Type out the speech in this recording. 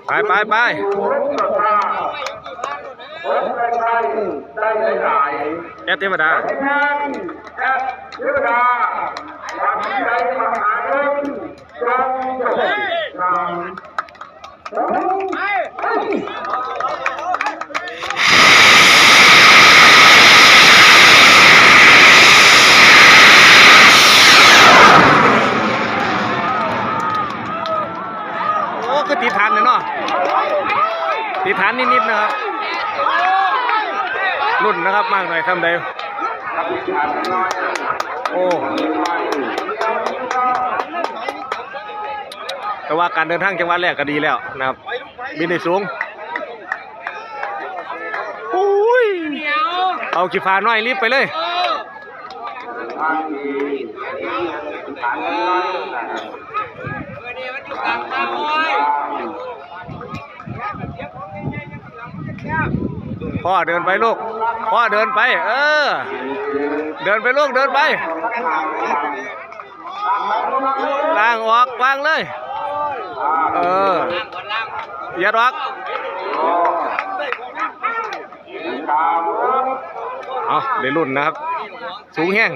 ໄປ ໄປ ໄປ ແອດເທວະດາ ໂອ້ ຄືຕິດຖານແທ້ເນາະ ຕິດຖານນິດໆ ນະຄັບ ລຸ້ນນະຄັບ ມາກໜ້ອຍສ່ຳໃດ ໂອ້ ແຕ່ວ່າການເດີນທາງຈັງຫວະແລກກໍດີແລ້ວນະຄັບ ບິນໄດ້ສູງ ໂອ້ຍ ເອົາຂີ້ຟ້ານ້ອຍລິບໄປເລີຍ. ພໍ່ເດີນໄປລູກ ພໍ່ເດີນໄປ ເອີ ເດີນໄປລູກ ເດີນໄປ ລ້າງອອກ ວາງເລີຍ ເອີ ຢາດອອກ ເອົາ ໄດ້ລຸ້ນນະຄັບ ສູງແຮງ.